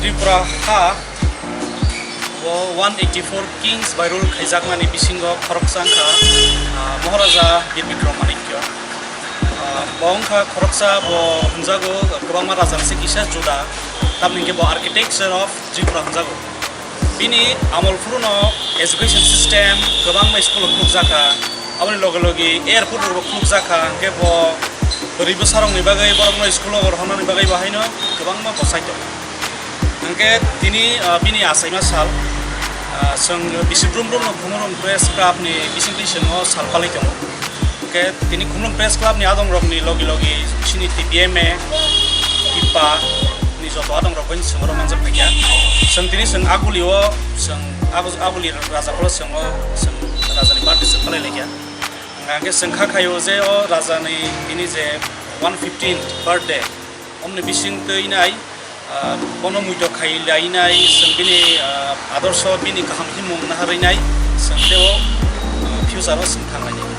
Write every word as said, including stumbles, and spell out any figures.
Tripura ha o one eighty four Kings by rule khaijakmani bisingo khoroksa wngkha, ah, Maharaja Bir Bikram Manikya. Ah, bo wngkha khoroksa, bo hwnjago kwbangma rajani se kisa juda, tamni hwnkhe bo architecture of Tripura hwnjago. Bini amol phuruno education system kwbangma school o khulukjakha, aboni loge loge airport rokbo khulukjakha, hwnkhe bo bwrwi bwsarokni bagwi borokno school o rohornani bagwi bo haino kwbangma bwsai tongo. Hwnkhe tini, ah, bini achaima sal, ah, chwng bisi brum brumno Khumulwng Press Club ni bisingtwi chwng o sal palwi tongo. Hwnkhe tini Khumulwng Press Club ni adong rokni logi logi chini T P M A, TIPA ni joto adong rok bai chwng oro manjak phaikha. Chwng tini chwng aguli o chwng agu-, aguli raja phoro chwng o chwng raja ni birthday chwng palai laikha. Hwnkhe chwng kha khaio je o raja ni tini je one fifteen birthday, omni bising twi nai, ah, bono muito khai lainai, chwng bini, ah, adorsho bini kaham himung naharwi nai, chwng tei o, ah, future o chwng thang lainai.